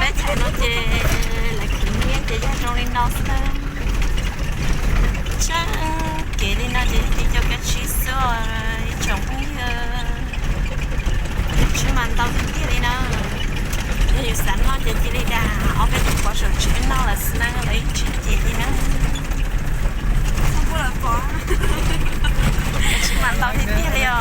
Peb chaw no ces lawv khwv nyiaj ces yog zoo li no xwb na. Tseem cev li no ces yog cov kab tsib xwb os ib tsoom phooj ywg. Kab tsib mas ntau tiag tiag li na. Yog yus xav noj ces cia li dag ob peb tus pov saum tsev noj lawm xwb na, lawv yeej tsis cem li na. Kab tsib mas ntau tiag tiag li os.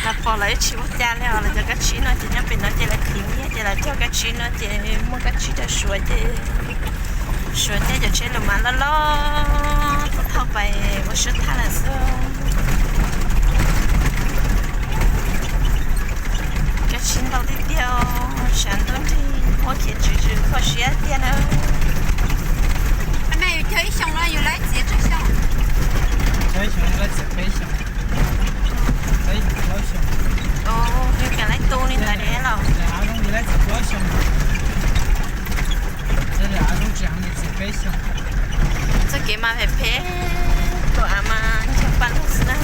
Lawv pom lawv yeej tsis ua cas li os, lawv cov kab tsib no ces nyob pem no ces lawv khwv nyiaj ces lawv cog kab tsib no ces muaj kab tsib rau Suav ces Suav caij cov tsheb lus mas loj loj tuaj thauj pais ua sab thaj lawm xwb. Kab tsib ntau tiag tiag, tshav ntuj nrig muab khiav tswv tswv kho siab tiag na. Yus cog ib xyoos no yus laib txiav tsawg xyoo? Cog ib xyoos laib txiav peb xyoos. Laib txiav plaub xyoos. Yus kam laib tu li ntawd los? Av zoo yus laib txiav plaub xyoos. Av zoo tsis heev yus txiav peb xyoos. Txoj kev mas phem phem, tus av mas ncho pa lug xwb na.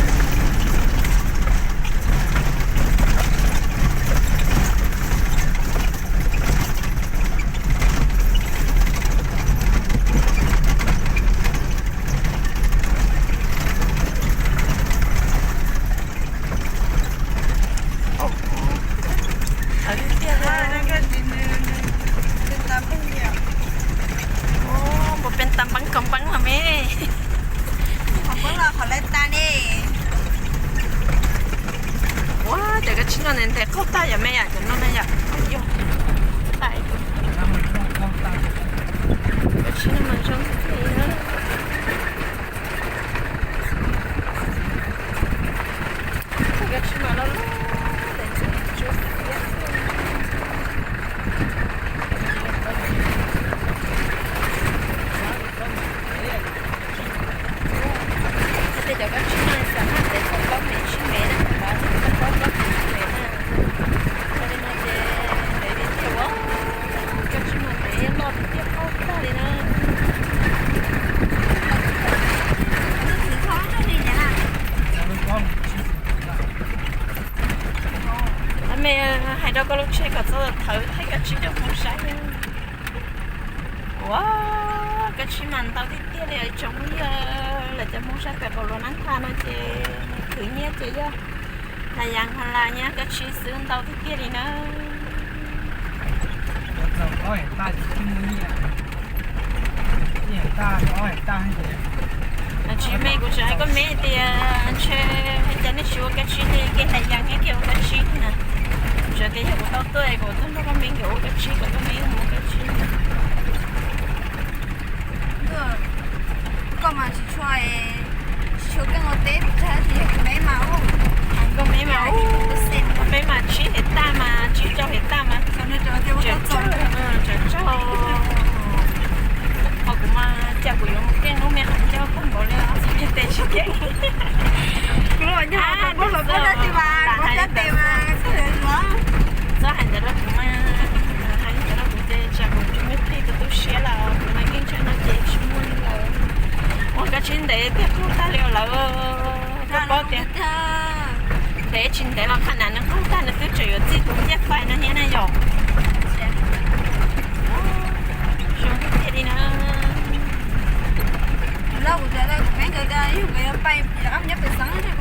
Puas peb tas npeeb kom npeeb los me? Qhov npeeb los qhov lawv tas ne. Ua cov kab tsib no ntev ntev qaug tag yom me yom, cov no na yom. Yog tas, kab tsib no mas zoo tiag tiag li na. Kab tsib mas loj loj, ntxim ntxim tsuas tiag. Tej cov kab tsib no xav haj ntev txog plaub mev tsib mev na, plaub plaub tsib mev na. Yog li no ces ntev tiag tiag os. Kab tsib no ntev loj tiag tiag qaug tag li na. Me hais rau koj lub tsheb kom txhob thawv thaij kab tsib rau hmoob saib. Ua, kab tsib mas ntau tiag tiag li os ib tsoom phooj ywg. Lawv cov hmoob sab pem qaum luas nab tha no ces khwv nyiaj ces yog Nas Yas Nkhaus Las nyiaj kab tsib xwb ntau tiag tiag li na. Tsis me, kuv tseem hais koj me tias ntshe cas nej tsis ua kab tsib li, kev Nas Yas nyiaj kev ua kab tsib na. Tsuas tias yog kuv tau tuaj es kuv tuaj nrog koj me nkawd ua kab tsib kom koj me mus ua kab tsib. Koj mas tsis tshua, tsis tshua keej ua teb, tsis yog kuv me mas ub. Koj me mas ub, koj me mas tsib hais tag mas tsib rau hais tag mas. Tsawg tsawg, ho kuv mas cas kuv yuav mus keej lub me qhov ncauj kawg nkaus li os, tsis keej tes tsis keej. Kuv los nyob kuv los kuv cab tes mas, kuv cab tes mas. Txhob hais ntawd rau kuv mas, hais ntawd rau kuv ces tsam kuv tsis muaj plig tus tu siab lawm, kuv mas keej tshaj no ces tsis muaj li lawm. Ua kab tsib ntev tiag qaug tag li lawm. Koj paub tias ntev tsis ntev los qhov na nws qaug tag nws twb tseem yuav txij tus ncej fais no thiab na yom. Zoo tiag tiag li na. Lawv kuv cov kuv me nkawd tias yog nkawd yuav pais nyob pem xeev